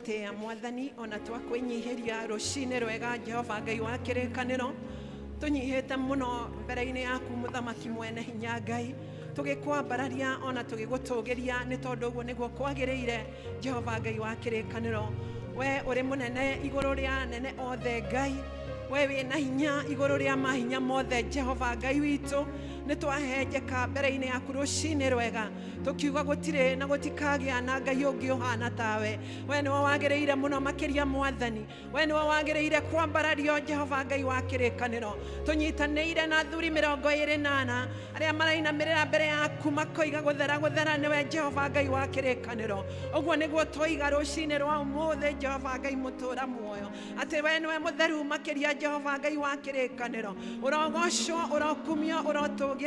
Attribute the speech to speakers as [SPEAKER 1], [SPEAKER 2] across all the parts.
[SPEAKER 1] Twagũtĩĩa Mwathani, ona twakwĩnyihĩria rũcinĩ rwega, Jehova Ngai wa kĩrĩkanĩro. Tũnyihĩte mũno mbere-inĩ yaku, Mũthamaki mwene hinya Ngai, tũgĩkwambararia ona tũgĩgũtũgĩria, nĩ tondũ ũguo nĩguo kwagĩrĩire, Jehova Ngai wa kĩrĩkanĩro. We ũrĩ mũnene igũrũ rĩa anene othe, Ngai. We wĩna hinya igũrũ rĩa mahinya mothe, Jehova Ngai witũ. Nĩ twahenjeka mbere-inĩ yaku rũcinĩ rwega, tũkiuga gũtirĩ na gũtikagĩa na Ngai ũngĩ ũhana tawe. We nĩwe wagĩrĩire mũno makĩria, Mwathani. We nĩwe wagĩrĩire kwambarario, Jehova Ngai wa kĩrĩkanĩro. Tũnyitanĩire na athuri 24 arĩa marainamĩrĩra mbere yaku, makoiga gũthera gũthera nĩwe Jehova Ngai wa kĩrĩkanĩro. Ũguo nĩguo twoiga rũcinĩ rwa ũmũthĩ, Jehova Ngai mũtũra muoyo, atĩ we nĩwe mũtheru makĩria, Jehova Ngai wa kĩrĩkanĩro. Ũrogocwo, ũrokumio, ũrotũgĩra,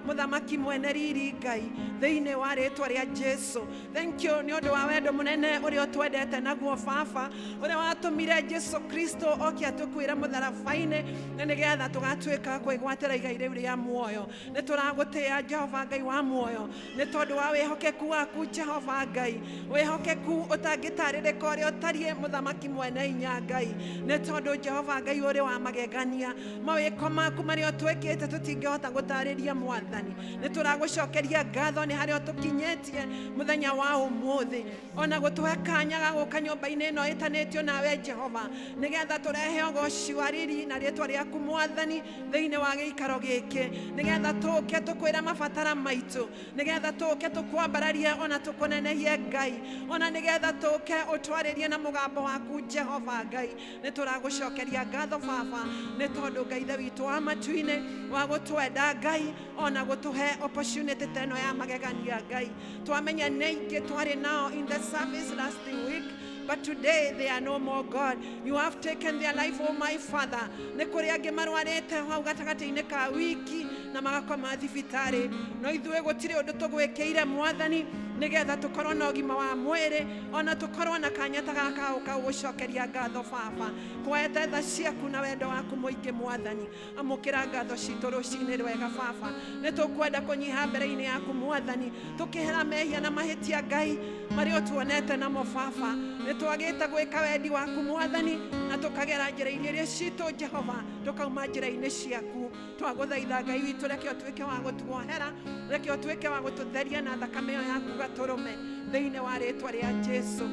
[SPEAKER 1] Mũthamaki mwene riri Ngai, thĩinĩ wa rĩtwa rĩa Jesu. Thank you nĩ ũndũ wa wendo mũnene ũrĩa ũtwendete naguo, Baba, ũrĩa watũmire Jesu Kristo oke atũkuĩre mũtharaba-inĩ, na nĩgetha tũgatuĩka kwĩgwatĩra igai rĩu rĩa muoyo. Nĩ tũragũtĩĩa, Jehova Ngai wa muoyo, nĩ tondũ wa wĩhokeku waku, Jehova Ngai, wĩhokeku ũtangĩtarĩrĩka ũrĩa ũtariĩ, Mũthamaki mwene hinya Ngai, nĩ tondũ Jehova Ngai ũrĩ wa magegania. Mawĩko maku marĩa ũtwĩkĩte tũtingĩhota gũtarĩria, Mwathani. Nĩ tũragũcokeria ngatho nĩ harĩa ũtũkinyĩtie mũthenya wa ũmũthĩ, ona gũtũhe kanya ga gũka nyũmba-inĩ ĩno ĩtanĩtio nawe, Jehova, nĩgetha tũrehe ũgoci wa riri na rĩtwa rĩaku, Mwathani, thĩinĩ wa gĩikaro gĩkĩ, nĩgetha tũke tũkwĩre mabatara maitũ, nĩgetha tũke tũkwambararie ona tũkũnenehie, Ngai, ona nĩgetha tũke ũtwarĩrie na mũgambo waku, Jehova Ngai. Nĩ tũragũcokeria ngatho, Baba, nĩ tondũ Ngai Ithe witũ wa matu-inĩ wa gũtwenda, Ngai, ona gũtũhe opportunity ta ĩno ya magegania. Ngai, twamenya nĩ aingĩ twarĩ nao in the service last week, but today they are no more. God, you have taken their life, oh my Father. Nĩ kũrĩ angĩ marwarĩte hau gatagatĩ-inĩ ka wiki na magakoma thibitarĩ, no ithuĩ gũtirĩ ũndũ tũgwĩkĩire, Mwathani, nĩgetha tũkorwo na ũgima wa mwĩrĩ, ona tũkorwo na kanya ta gaka gũka gũgũcokeria ngatho, Baba. Kwete tha ciaku na wendo waku mũingĩ, Mwathani, amũkĩra ngatho citũ rũcinĩ rwega. Baba, nĩ tũkwenda kũnyiha mbere-inĩ yaku, Mwathani, tũkĩhera mehia na mahĩtia, Ngai, marĩa ũtuonete namo. Baba, nĩ twagĩte gwĩka wendi waku, Mwathani, na tũkagera njĩra-inĩ iria citũ, Jehova, tũkauma njĩra-inĩ ciaku. Twagũthaitha, Ngai witũ, reke ũtuĩke wa gũtuohera, reke ũtuĩke wa gũtũtheria na thakame ĩyo yaku gatũrũme, thĩinĩ wa rĩtwa rĩa Jesu.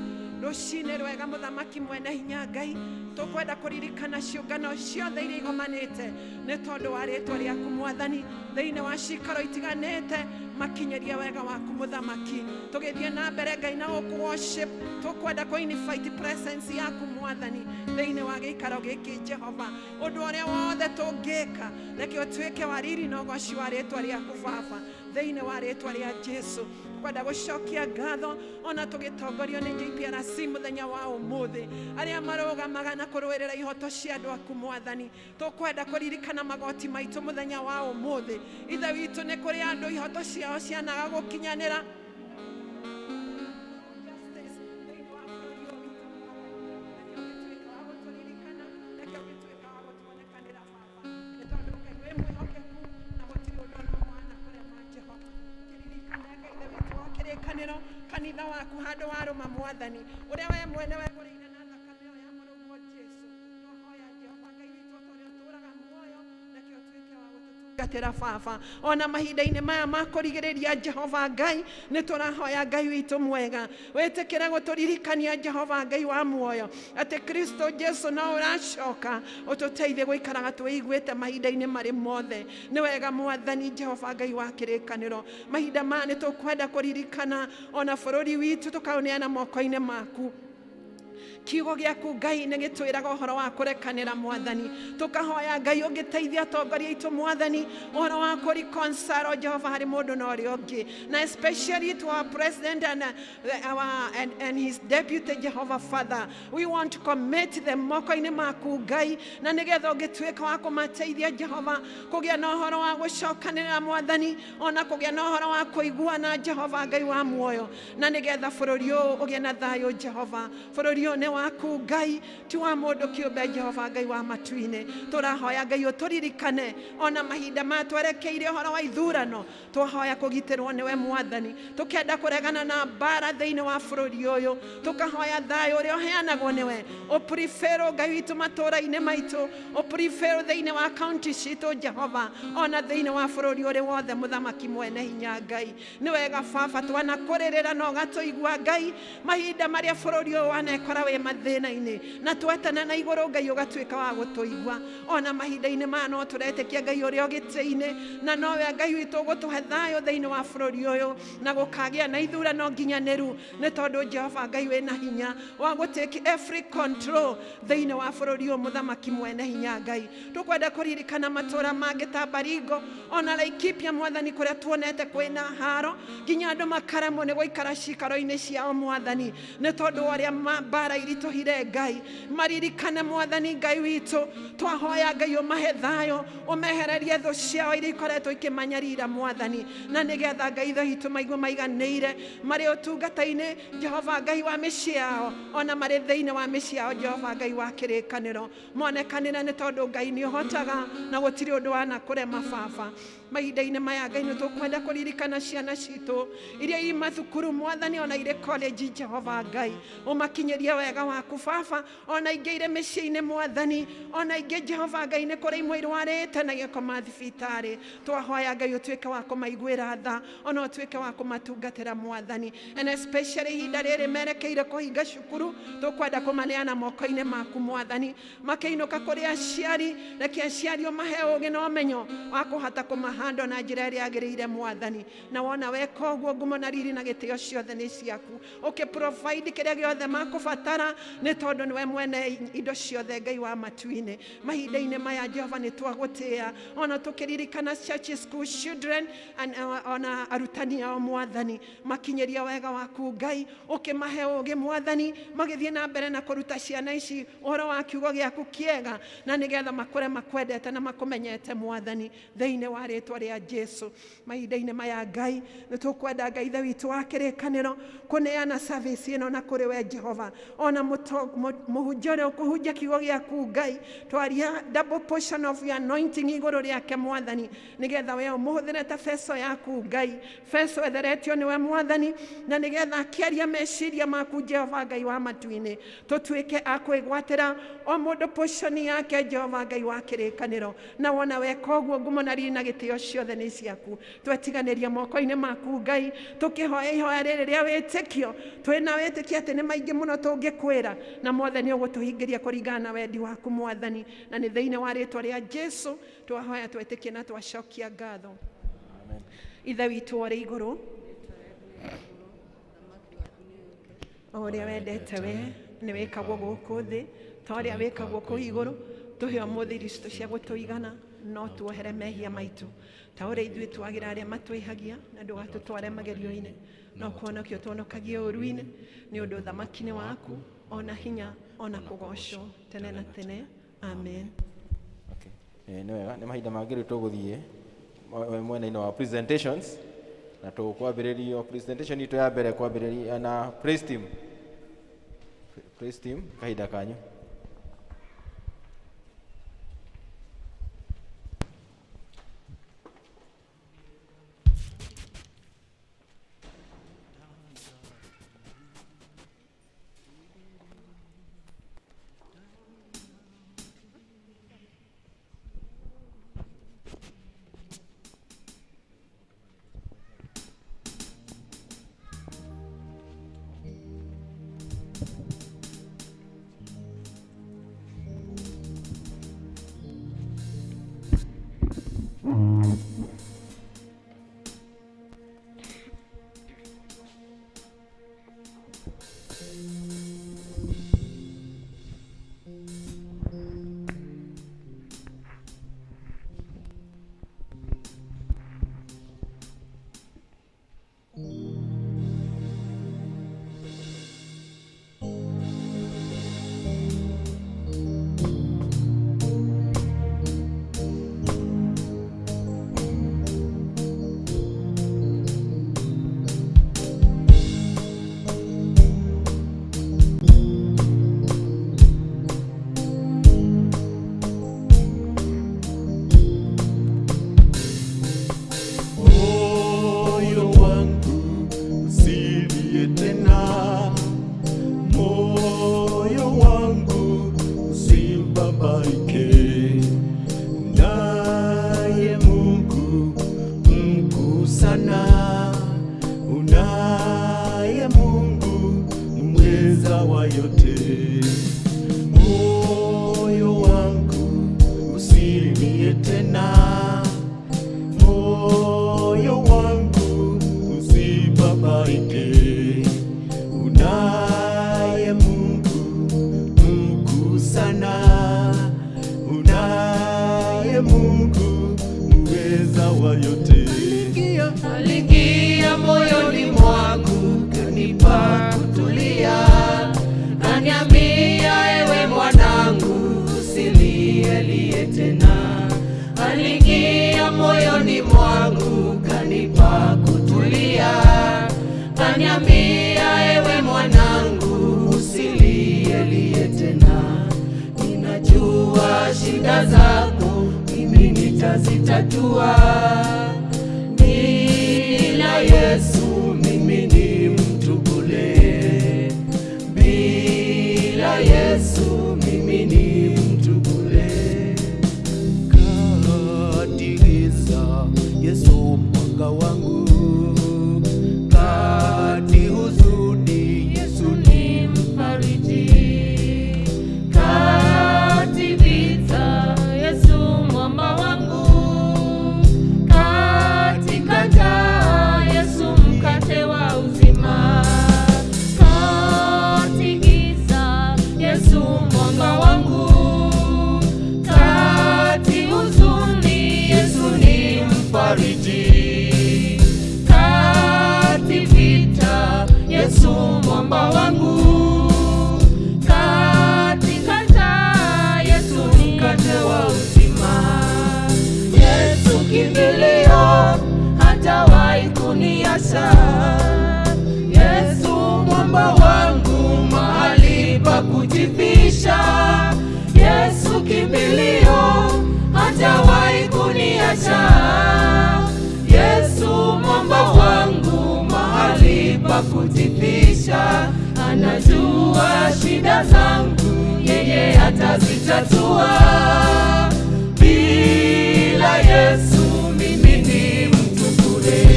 [SPEAKER 1] Rũcinĩ rwega, Mũthamaki mwene hinya Ngai, tũkwenda kũririkana ciũngano ciothe iria igomanĩte nĩ tondũ wa rĩtwa rĩaku, Mwathani, thĩinĩ wa cikaro itiganĩte. Makinyĩrie wega waku, Mũthamaki. Tũgĩthiĩ na mbere, Ngai, na gũkũ worship, tũkwenda kũ invite presence yaku, Mwathani, thĩinĩ wa gĩikaro gĩkĩ. Jehova, ũndũ ũrĩa wothe tũngĩka, reke ũtuĩke wa riri na ũgoci wa rĩtwa rĩaku, Baba, thĩinĩ wa rĩtwa rĩa Jesu. Kwenda gũcokia ngatho ona tũgĩtongorio nĩ JPRC mũthenya wa ũmũthĩ, arĩa marũgamaga na kũrũĩrĩra ihoto cia andũ aku. Mwathani, tũkwenda kũririkana magoti maitũ mũthenya wa ũmũthĩ. Ithe witũ, nĩ kũrĩ andũ ihoto ciao cianaga gũkinyanĩra. Justice thĩinĩ wa bũrũri ũyũ witũ, Mwathani, reke ũgĩtuĩke wa gũtũririkana, reke ũgĩtuĩke wa gũtuonekanĩra, Baba, nĩ tondũ Ngai wĩ mwĩhokeku na gũtirĩ ũndũ ona ũmwe wanakũrema. Jehova, kĩririkane, Ngai Ithe witũ wa kĩrĩkanĩro, kanitha waku handũ warũma, Mwathani, ũrĩa we mwene wegũrĩire na thakame ĩyo ya mũrũguo Jesu. Twahoya, Jehova Ngai witũ, o ta ũrĩa ũtũũraga muoyo, reke ũtuĩke wa gũtũtungatĩra, Baba, ona mahinda-inĩ maya ma kũrigĩrĩria. Jehova Ngai, nĩ tũrahoya, Ngai witũ mwega, wĩtĩkĩre gũtũririkania, Jehova Ngai wa muoyo, atĩ Kristo Jesu no ũracoka. Ũtũteithie gũikaraga twĩiguĩte mahinda-inĩ marĩ mothe. Nĩ wega, Mwathani Jehova Ngai wa kĩrĩkanĩro. Mahinda maya nĩ tũkwenda kũririkana ona bũrũri witũ, tũkaũneana moko-inĩ maku. Kiugo gĩaku, Ngai, nĩ gĩtwĩraga ũhoro wa kũrekanĩra. Mwathani, tũkahoya, Ngai, ũngĩteithia atongoria aitũ, Mwathani, ũhoro wa kũreconcile, Jehova, harĩ mũndũ na ũrĩa ũngĩ, na especially to our president and his deputy. Jehovah Father, we want to commit them moko-inĩ maku, Ngai, na nĩgetha ũngĩtuĩka wa kũmateithia, Jehova, kũgĩa na ũhoro wa gũcokanĩrĩra, Mwathani, ona kũgĩa na ũhoro wa kũiguana, Jehova Ngai wa muoyo, na nĩgetha bũrũri ũyũ ũgĩe na thayũ. Jehova, bũrũri ũyũ nĩ Waku Ngai ti wa mũndũ kĩũmbe. Jehova Ngai wa matu-inĩ, tũrahoya Ngai ũtũririkane ona mahinda maya twerekeire ũhoro wa ithurano. Twahoya kũgitĩrwo nĩwe Mwathani, tũkenda kũregana na mbara thĩinĩ wa bũrũri ũyũ, tũkahoya thayũ ũrĩa ũheanagwo nĩwe ũprevail Ngai witũ matũũra-inĩ maitũ, ũprevail thĩinĩ wa kaunti citũ Jehova, ona thĩinĩ wa bũrũri ũrĩ wothe. Mũthamaki mwene hinya Ngai, nĩ wega baba twanakũrĩrĩra na ũgatũigua Ngai mahinda marĩa bũrũri ũyũ wanekora wĩ mathĩna-inĩ, na twetana na igũrũ Ngai ũgatuĩka wa gũtũigua. Ona mahinda-inĩ maya no tũretĩkia Ngai ũrĩa ũgĩtĩ-inĩ na nowe Ngai witũ ũgũtũhe thayũ thĩinĩ wa bũrũri ũyũ na gũkagĩa na ithurano nginyanĩru, nĩ tondũ Jehova Ngai wĩna hinya wa gũtake every control thĩinĩ wa bũrũri ũyũ. Mũthamaki mwene hinya Ngai, tũkwenda kũririkana matũra mangĩ ta Baringo ona Laikipia Mwathani, kũrĩa tuonete kwĩna haro nginya andũ makaremwo nĩ gũikara cikaro-inĩ ciao Mwathani, nĩ tondũ wa ũrĩa mbara iritũhire. Ngai, maririkane Mwathani Ngai witũ. Twahoya Ngai ũmahe thayũ, ũmehererie thũ ciao iria ikoretwo ikĩmanyarira Mwathani, na nĩgetha Ngai ithe witũ maigue maiganĩire marĩ ũtungata-inĩ Jehova Ngai wa mĩciĩ yao, ona marĩ thĩinĩ wa mĩciĩ yao. Jehova Ngai wa kĩrĩkanĩro, monekanĩre, nĩ tondũ Ngai nĩ ũhotaga na gũtirĩ ũndũ wana kũrema baba. Mahinda-inĩ maya Ngai nĩ tũkwenda kũririkana ciana citũ iria i mathukuru Mwathani, ona irĩ college. Jehova Ngai, ũmakinyĩrie wega waku baba, ona ingĩ irĩ mĩciĩ-inĩ Mwathani, ona ingĩ Jehova Ngai nĩ kũrĩ imwe irwarĩte na igakoma thibitarĩ. Twahoya Ngai ũtuĩke wa kũmaiguĩra tha, ona ũtuĩke wa kũmatungatĩra Mwathani, and especially ihinda rĩrĩ merekeire kũhinga cukuru, tũkwenda kũmaneana moko-inĩ maku Mwathani. Makĩinũka kũrĩ aciari, reke aciari ũmahe ũgĩ na ũmenyo wa kũhota kũmahanda na njĩra ĩrĩa yagĩrĩire Mwathani. Na wona weka ũguo, ngumo na riri na gĩtĩo ciothe nĩ ciaku, ũkĩ provide kĩrĩa gĩothe makũbatara, nĩ tondũ nĩwe mwene indo ciothe Ngai wa matu-inĩ. Mahinda-inĩ maya Jehova nĩ twagũtĩĩa, ona tũkĩririkana church school children and, ona arutani ao Mwathani, makinyĩria wega waku Ngai, ũkĩmahe ũgĩ Mwathani, magĩthiĩ na mbere na kũruta ciana ici ũhoro wa kiugo gĩaku kĩega, na nĩgetha makũre makwendete na makũmenyete Mwathani, thĩinĩ wa rĩtwa rĩa Jesu. Mahinda-inĩ maya Ngai nĩ tũkwenda Ngai ithe witũ wa kĩrĩkanĩro kũneana service ĩno na kũrĩ we Jehova, ona mũhunjia ũrĩa ũkũhunjia kiugo gĩaku Ngai, twaria double portion of your anointing igũrũ rĩake Mwathani, nĩgetha we ũmũhũthĩre ta beco yaku Ngai, beco ĩtheretio nĩwe Mwathani, na nĩgetha akĩaria meciria maku Jehova Ngai wa matu-inĩ, tũtuĩke a kwĩgwatĩra o mũndũ portion yake Jehova Ngai wa kĩrĩkanĩro. Na wona weka ũguo, ngumo na riri na gĩtĩo ciothe nĩ ciaku. Twetiganĩria moko-inĩ maku Ngai, tũkĩhoya ihoya rĩrĩ rĩa wĩtĩkio, twĩna wĩtĩkio atĩ nĩ maingĩ mũno tũngĩkwĩra na mothe nĩ ũgũtũhingĩria kũringana na wendi waku Mwathani, na nĩ thĩinĩ wa rĩtwa rĩa Jesu twahoya, twetĩkie na twacokia ngatho. Ithe witũ ũrĩ igũrũ, o ũrĩa wendete we nĩ wĩkagwo gũkũ thĩ ta ũrĩa wĩkagwo kũu igũrũ. Tũhe ũmũthĩ irio citũ cia gũtũigana, no tuohere mehia maitũ ta ũrĩa ithuĩ twagĩra arĩa matwĩhagia, na ndũgatũtware magerio-inĩ, no kũhonokio tũhonokagie ũũru-inĩ, nĩ ũndũ ũthamaki nĩ waku, ona hinya, ona kũgocwo tene na tene. Amen.
[SPEAKER 2] Okay. Nĩ wega, nĩ mahinda mangĩ rĩu tũgũthiĩ mwena-inĩ wa presentations, na tũkwambĩrĩrio presentation itũ ya mbere kwambĩrĩria na praise team. Praise team, kahinda kanyu.
[SPEAKER 3] Usibabaike, unaye Mungu mkuu sana, unaye Mungu mweza wa yote. Moyo wangu usilie tena, moyo wangu usibabaike, unaye Mungu mkuu sana, unaye Mungu muweza wa yote.
[SPEAKER 4] Aliingia moyoni mwangu, kanipa kutulia, kaniambia, ewe mwanangu, usilielie tena. Aliingia moyoni mwangu, kanipa kutulia, kaniambia, ewe mwanangu, usilielie tena. Ninajua shida zako, mimi nitazitatua. Bila Yesu mimi ni mtu bure. Bila Yesu mimi ni mtu bure.
[SPEAKER 3] Kati giza, Yesu mwanga wangu, kati huzuni,
[SPEAKER 4] Yesu ni mfariji. Kati vita, Yesu mwamba wangu. Katika njaa, Yesu mkate wa uzima. Kati giza, Yesu mwanga wangu. Kati huzuni, Yesu ni mfariji. Kati vita, Yesu mwamba wangu. Katika njaa, Yesu mkate wa uzima. Yesu kimbilio, hajawahi kuniacha. Yesu mwamba wangu, mahali pa kujificha. Yesu kimbilio, hajawahi kuniacha. Yesu mwamba wangu, mahali pa kujificha. Anajua shida zangu, yeye atazitatua. Bila Yesu mimi ni mtu bure.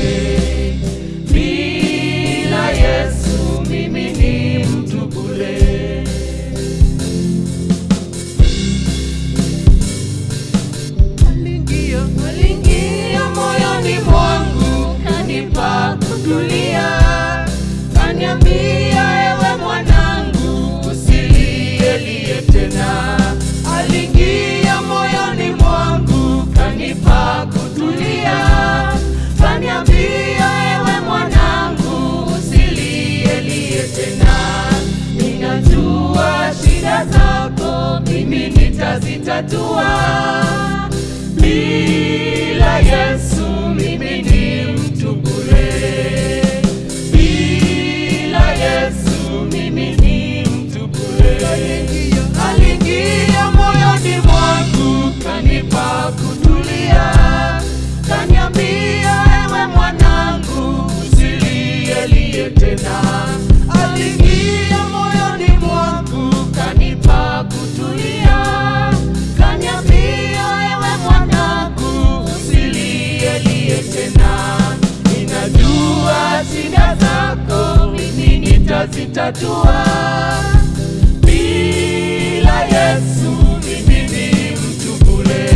[SPEAKER 4] Bila Yesu mimi ni mtu bure. Aliingia moyoni mwangu, kanipa kutulia, kaniambia, ewe mwanangu, usilielie tena. Aliingia moyoni mwangu, kanipa kutulia, kaniambia, ewe mwanangu, usilielie tena. Ninajua shida zako, mimi nitazitatua. Bila Yesu mimi ni mtu bure. Bila Yesu mimi ni mtu bure. Aliingia moyoni mwangu, kanipa kutulia, kaniambia, ewe mwanangu, usilielie tena. Aliingia moyoni mwangu, kanipa kutulia, kaniambia, ewe mwanangu, usilielie tena. Ninajua shida zako, mimi nitazitatua. Bila Yesu mimi ni mtu bure.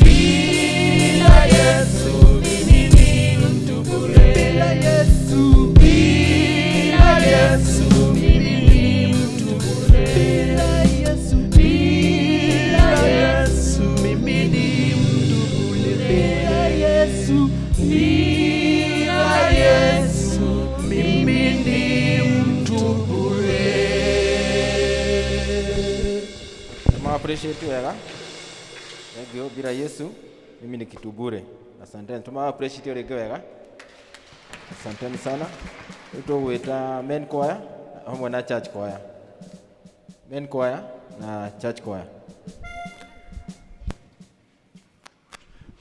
[SPEAKER 4] Bila Yesu mimi ni mtu bure.
[SPEAKER 3] Bila Yesu,
[SPEAKER 4] Bila Yesu mimi ni mtu bure.
[SPEAKER 3] Bila Yesu,
[SPEAKER 4] Bila
[SPEAKER 3] Yesu mimi ni mtu bure. Bila Yesu,
[SPEAKER 4] Bila Yesu
[SPEAKER 3] mimi ni mtu bure.
[SPEAKER 2] Ma appreciate wega. Thank you. Bila Yesu mimi ni kitu bure. Asanteni. Tuma appreciate rĩngĩ wega. Asanteni sana. Rĩu tũgwĩta men choir hamwe na church choir. Men choir na church choir.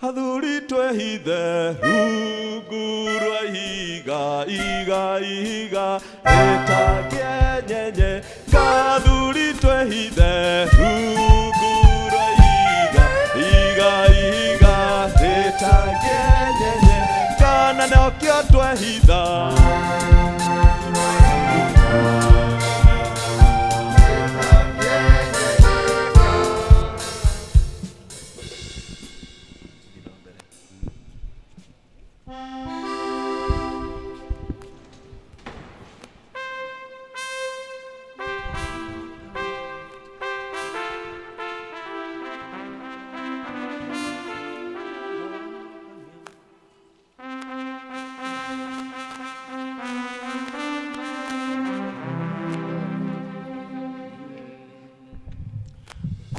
[SPEAKER 3] Athuri twehithe rungu rwa ihiga iga ihiga rĩtakĩenyenye. Athuri twehithe rungu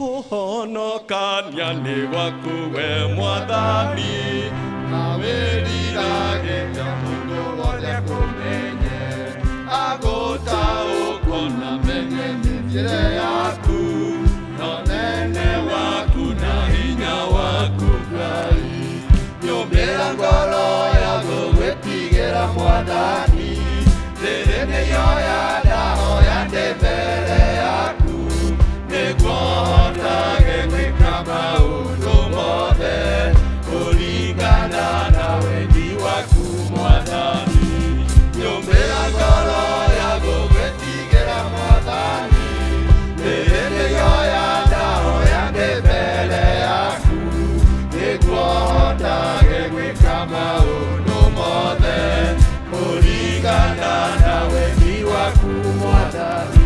[SPEAKER 5] Kũhonokania nĩ gwaku we Mwathani, na wĩriragĩria mũndũ wothe akũmenye, agũtaũkwo na menye mĩthiĩre yaku, na ũnene waku na hinya waku Ngai. Nyũmbĩra ngoro ya gũgwĩtigĩra Mwathani, rĩrĩ nĩyo ndahoya ndĩ mbere yaku, nĩguo hotage gwĩka maũndũ mothe kũringana na wendi waku Mwathani. Nyũmbĩra ngoro ya gũgwĩtigĩra Mwathani, rĩrĩ nĩyo ndahoya ndĩ mbere yaku, nĩguo hotage gwĩka maũndũ mothe kũringana na wendi waku Mwathani.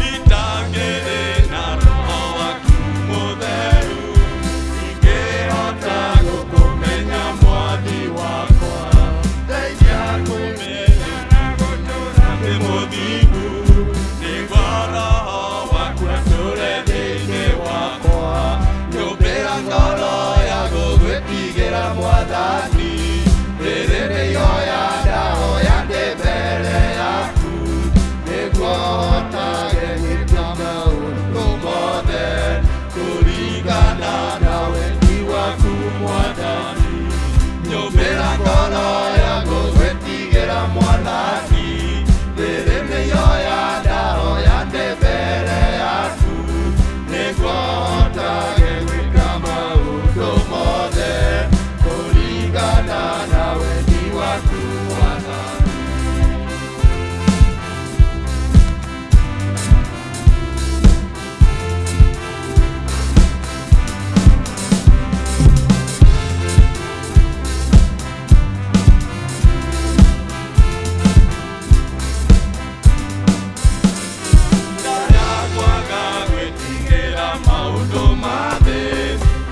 [SPEAKER 5] Itangĩrĩ na Roho waku Mũtheru, ingĩhota gũkũmenya Mwathi wakwa. Ndeithia kũmenya na gũtũũra ndĩ mũthingu, nĩguo Roho waku atũũre thĩinĩ wakwa. Nyũmbĩra ngoro ya gũgwĩtigĩra Mwathani, rĩrĩ nĩyo ndahoya ndĩ mbere yaku, nĩguo hotage gwĩka maũndũ mothe kũringana na wendi waku Mwathani. Nyũmbĩra ngoro ya gũgwĩtigĩra Mwathani, rĩrĩ nĩyo ndahoya ndĩ mbere yaku, nĩguo hotage gwĩka maũndũ mothe kũringana na wendi waku Mwathani. Ndayakwaga gwĩtigĩra maũndũ ma thĩ,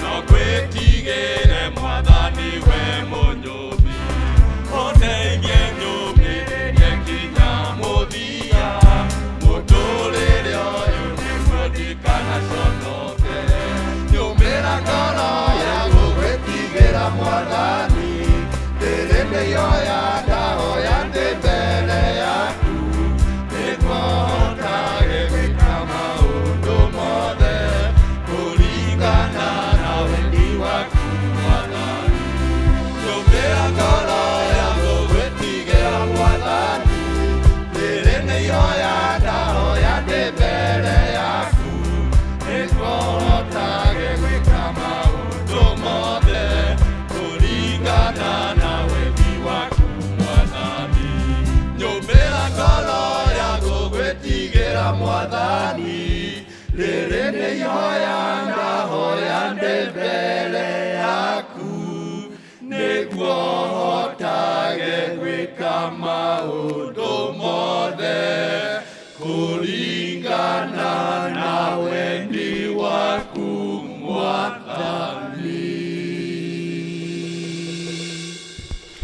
[SPEAKER 5] no ngwĩtigĩre Mwathani we Mũnyũmbi. Ũndeithie nyũmĩrĩrie nginya mũthia, mũtũũrĩre ũyũ nĩguo ndikanaconoke. Nyũmbĩra ngoro ya gũgwĩtigĩra Mwathani, rĩrĩ nĩyo ndahoya ndĩ mbere yaku, nĩguo hotage gwĩka maũndũ mothe kũringana na wendi waku Mwathani. Nyũmbĩra ngoro ya gũgwĩtigĩra Mwathani, rĩrĩ nĩyo ndahoya ndĩ mbere yaku, nĩguo hotage gwĩka maũndũ mothe kũringana na wendi waku Mwathani. Nyũmbĩra ngoro ya gũgwĩtigĩra Mwathani, rĩrĩ nĩyo ndahoya ndĩ mbere yaku, nĩguo hotage gwĩka maũndũ mothe kũringana na wendi waku Mwathani.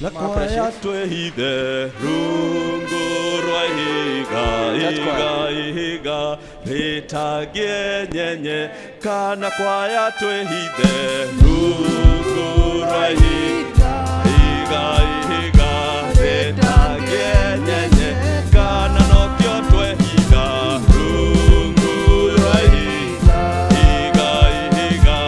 [SPEAKER 5] Na kwaya twĩhithe rungu rwa ihiga, ihiga, ihiga rĩtangĩenyenye, kana kwaya twĩhithe rungu rwa ihiga, ihiga, ihiga rĩtangĩenyenye, kana nokĩo twehitha rungu rwa ihiga, ihiga, ihiga.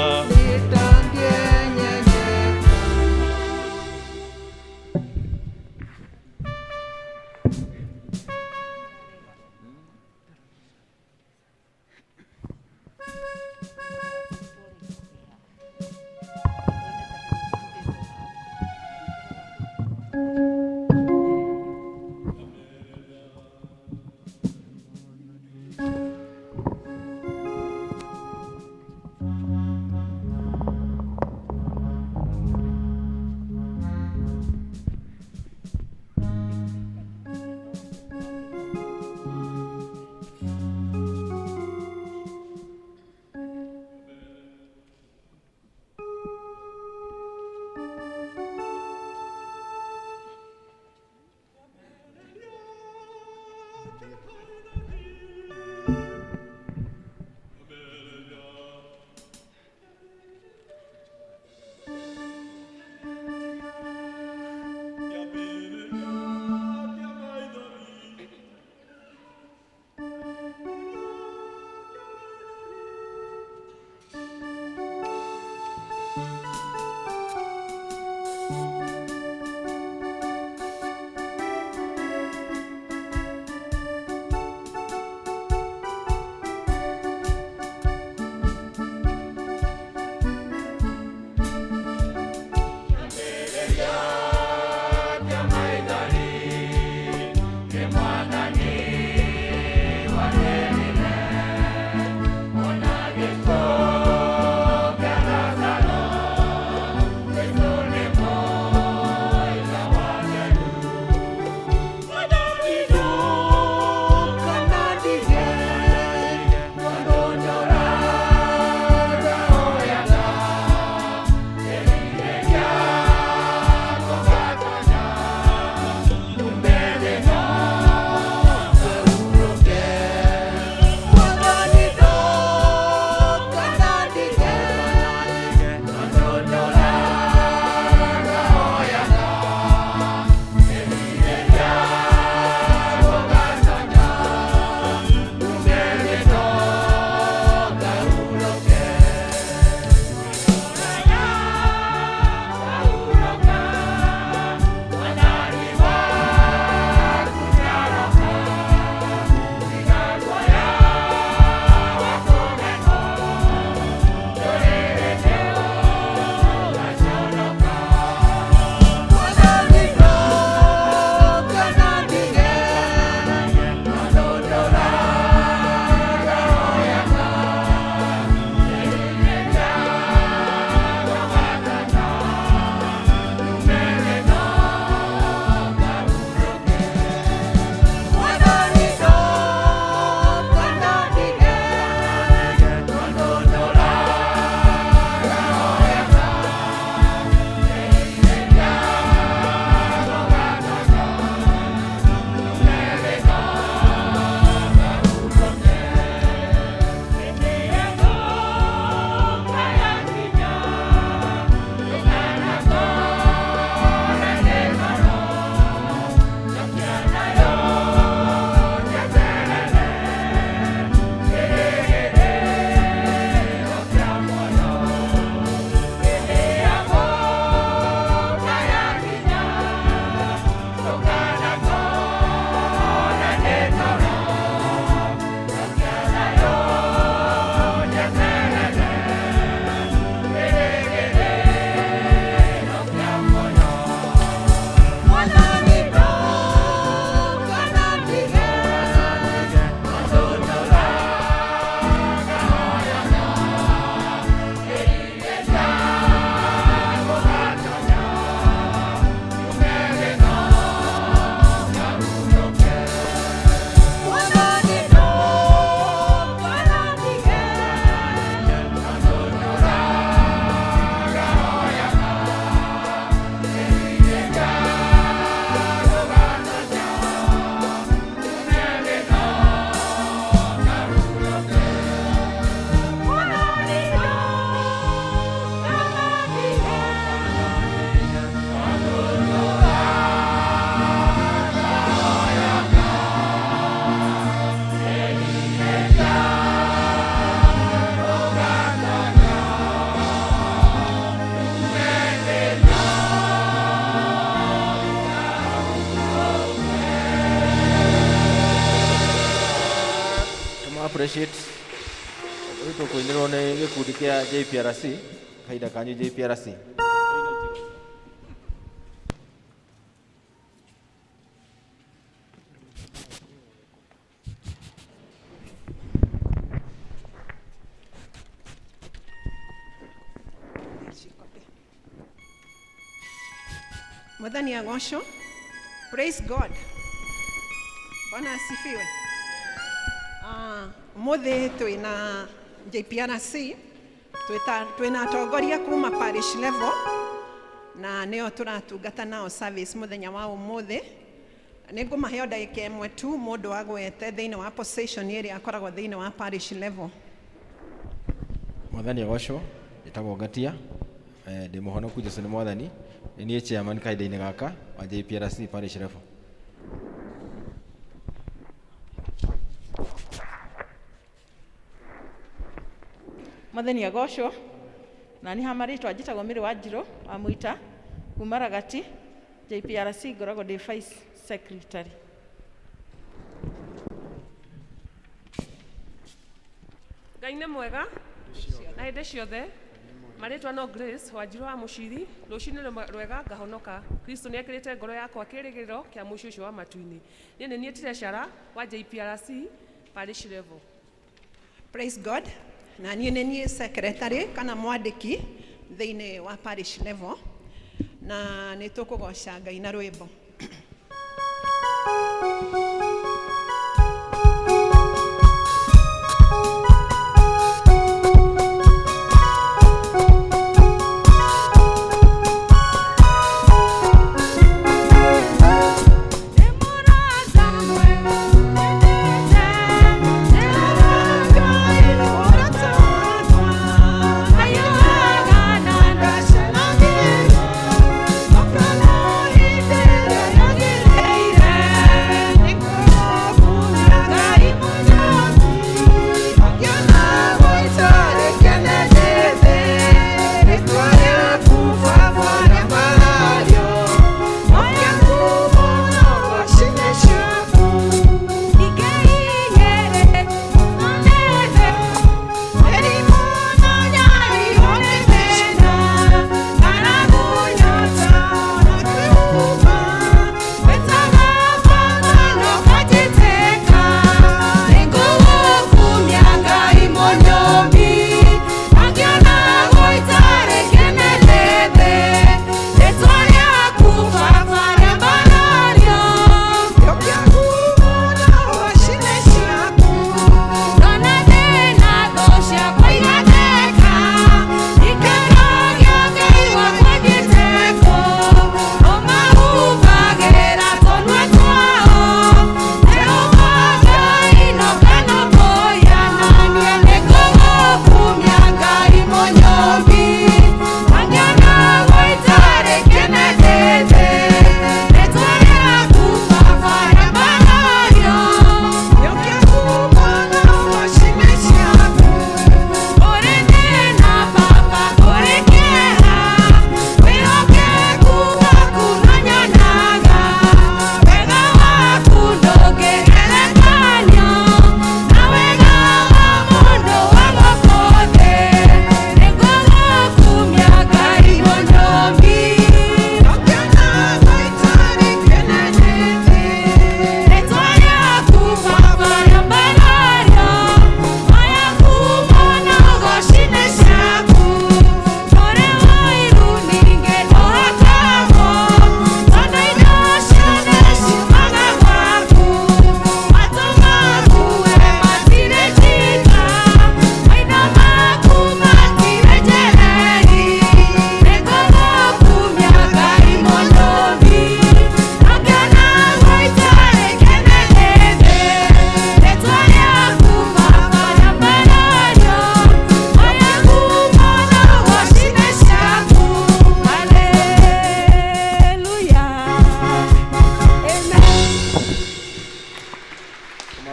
[SPEAKER 2] Appreciate rĩu tũkũinĩrwo nĩ gĩkundi kĩa JPRC kahinda kanyu JPRC.
[SPEAKER 1] Mwathani agocwo. Praise God. Bwana asifiwe. Umuthi twina JPRC, twina atongoria kuma parish level na nio turatungata nao service muthenya wa umuthi. Nĩ ngũmahe o ndagĩka ĩmwe tu mũndũ agwete thĩinĩ wa position ĩrĩa akoragwo thĩinĩ wa parish level.
[SPEAKER 2] Mwathani agocwo. Njĩtagwo Ngatia, ndĩ mũhonoku, Jesu nĩ Mwathani. Nĩ niĩ chairman kahinda-inĩ gaka wa JPRC parish level.
[SPEAKER 6] Mwathani agocwo. Na nĩ ha marĩtwa njĩtagwo Mĩrĩ wa Njirũ wa Mũita kuma Ragati JPRC, ngoragwo ndĩ vice secretary.
[SPEAKER 7] Ngai nĩ mwega na hĩndĩ ciothe. Marĩtwa no Grace Wanjirũ wa Mũciri. Rũcinĩ rwega ngahonoka. Kristo nĩ ekĩrĩte ngoro yakwa kĩrĩgĩrĩro kĩa mũciĩ ũcio wa matu-inĩ. Niĩ nĩ niĩ treasurer wa JPRC parish level.
[SPEAKER 1] Praise God. Na niĩ nĩ niĩ secretary kana mwandĩki thĩinĩ wa parish level, na nĩ tũkũgoca Ngai na rwĩmbo.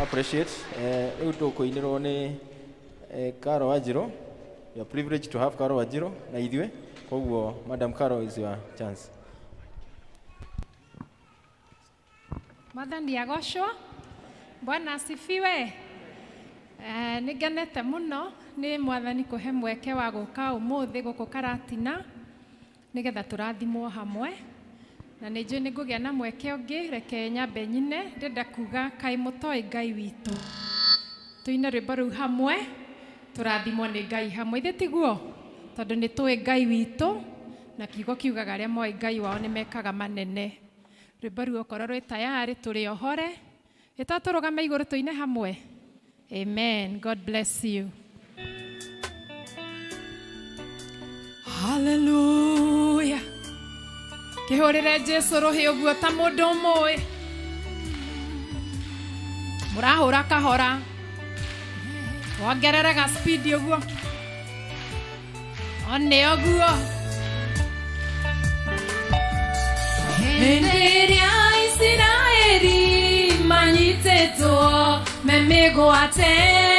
[SPEAKER 2] Appreciate. Rĩu tũkũinĩrwo nĩ Caro Wanjirũ. You are privileged to have Caro Wanjirũ na ithuĩ, koguo Madam Caro is your chance.
[SPEAKER 8] Mwathani agocwo. Bwana asifiwe. Nĩ ngenete mũno nĩ Mwathani kũhe mweke wa gũka ũmũthĩ gũkũ Karatina nĩgetha tũrathimwo hamwe, na nĩ njũĩ nĩ ngũgĩa na mweke ũngĩ. Reke nyambe nyine. Ndĩrenda kuga, kaĩ mũtoĩ Ngai witũ? Tũine rwĩmbo rũu hamwe, tũrathimwo nĩ Ngai hamwe. Ithe tiguo? Tondũ nĩ tũĩ Ngai witũ, na kiugo kiugaga arĩa moĩ Ngai wao nĩ mekaga manene. Rwĩmbo rũu okorwo rwĩ tayarĩ, tũrĩ ohore ĩta tũrũgame igũrũ tũine hamwe. Amen. God bless you. Hallelujah. Kĩhũrĩre Jesu rũhĩ ũguo ta mũndũ ũmũĩ. Mũrahũra kahora, wongerere ga speed ũguo, one ũguo. Hĩndĩ ĩrĩa Isiraeli manyitĩtwo me mĩgwate.